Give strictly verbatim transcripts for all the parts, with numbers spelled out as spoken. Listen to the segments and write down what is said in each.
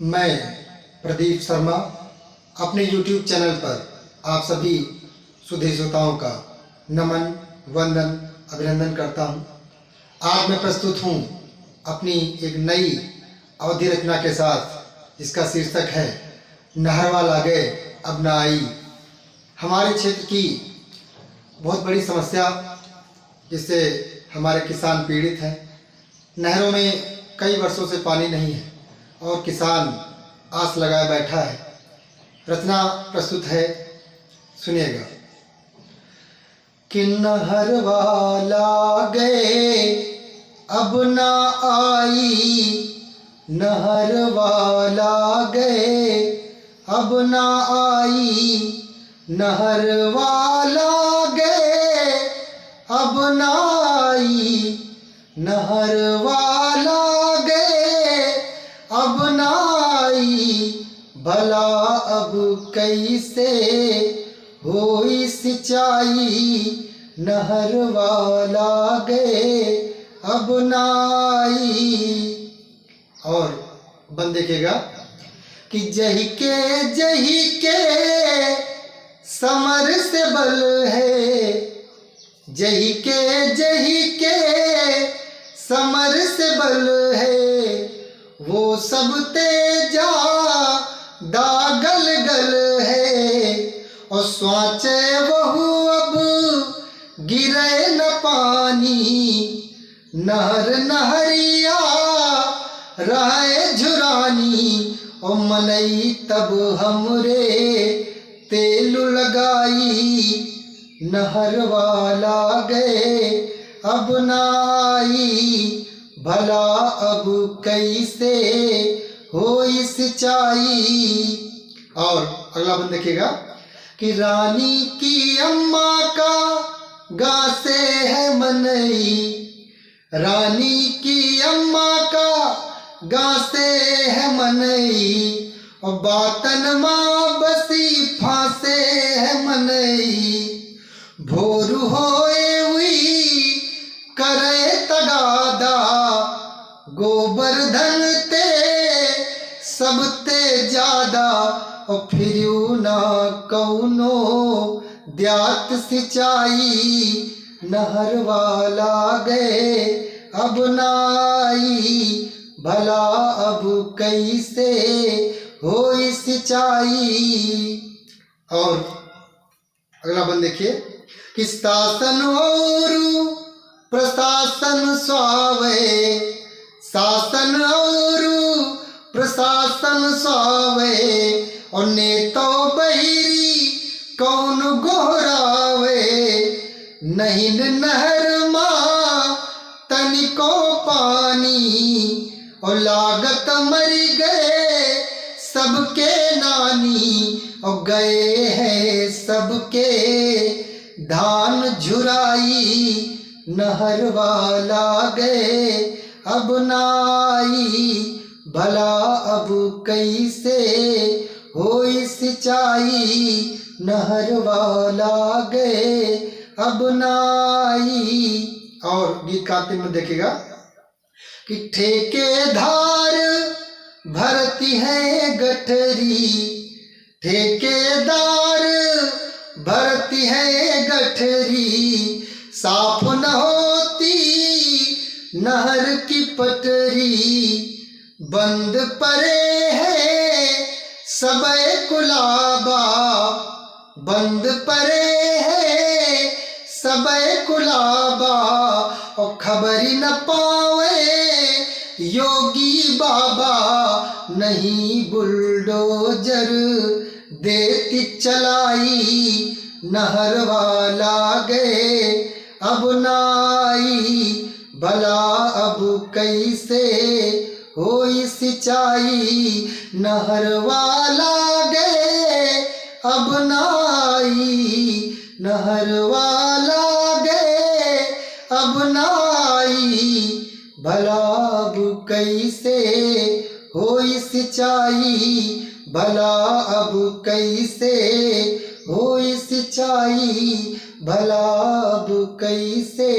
मैं प्रदीप शर्मा अपने YouTube चैनल पर आप सभी सुधी श्रोताओं का नमन, वंदन, अभिनंदन करता हूँ। आज मैं प्रस्तुत हूँ अपनी एक नई अवधी रचना के साथ, जिसका शीर्षक है नहरवा लागे अब ना आई। हमारे क्षेत्र की बहुत बड़ी समस्या, जिससे हमारे किसान पीड़ित हैं। नहरों में कई वर्षों से पानी नहीं है और किसान आस लगाए बैठा है। रचना प्रस्तुत है, सुनिएगा। कि नहरवा लागे अब ना आई, नहरवा लागे अब ना आई, नहरवा लागे अब ना आई, नहरवा लागे अब ना आई, भला अब कैसे होई सिंचाई, नहरवा लागे अब ना आई। और बंद देखिएगा कि जही के, जही के समरसेबल है, जही के, जही के समरसेबल है, वो सब ते ज्यादा गलगल है। और स्वांचे वहू अब गिरे न पानी, नहर नहरिया रहे झुरानी। ओ मनई तब हमरे तेल लगाई, नहरवा लागे अब ना आई, भला अब कैसे होई सिंचाई। और अगला बंद देखिएगा कि रानी की अम्मा का गासे है मनई, रानी की अम्मा का गासे है मनई, और बातन माँ बसी फांसे है मनई। भोर होए हुई करे तगादा, गोबर धन ते सबते ज्यादा, और फिर ना कौनो द्यात सिंचाई, नहरवा लागे अब ना आई, भला अब कैसे होई सिंचाई। और अगला बंद देखिए कि शासन और प्रशासन स्वावे, शासन और प्रशासन स्वावे, और नेतो बहिरी कौन गोहरावे, नहीं नहर माँ तनिको पानी, और लागत मरि गए सबके नानी, और गए हैं सबके धान झुराई, नहरवा लागे अब ना आई, भला अब कैसे होई सिंचाई, नहरवा लागे अब ना आई। और गीत का अंतिम में देखिएगा कि ठेकेदार भरती है गठरी, ठेकेदार भरती है गठरी, साफ न होती नहर की पटरी, बंद परे है सबे कुलाबा, बंद परे है सबे कुलाबा, और खबरी न पावे योगी बाबा, नहीं बुलडोजर देती चलाई, नहरवा लागे अब ना आई, भला अब कैसे होई सिंचाई, नहरवा लागे अब ना आई, नहरवा लागे अब ना आई, भला अब कैसे होई सिंचाई, भला अब कैसे होई सिंचाई, भला अब कैसे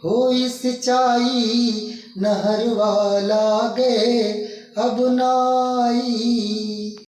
होई सिंचाई, नहरवा लागे अब नाई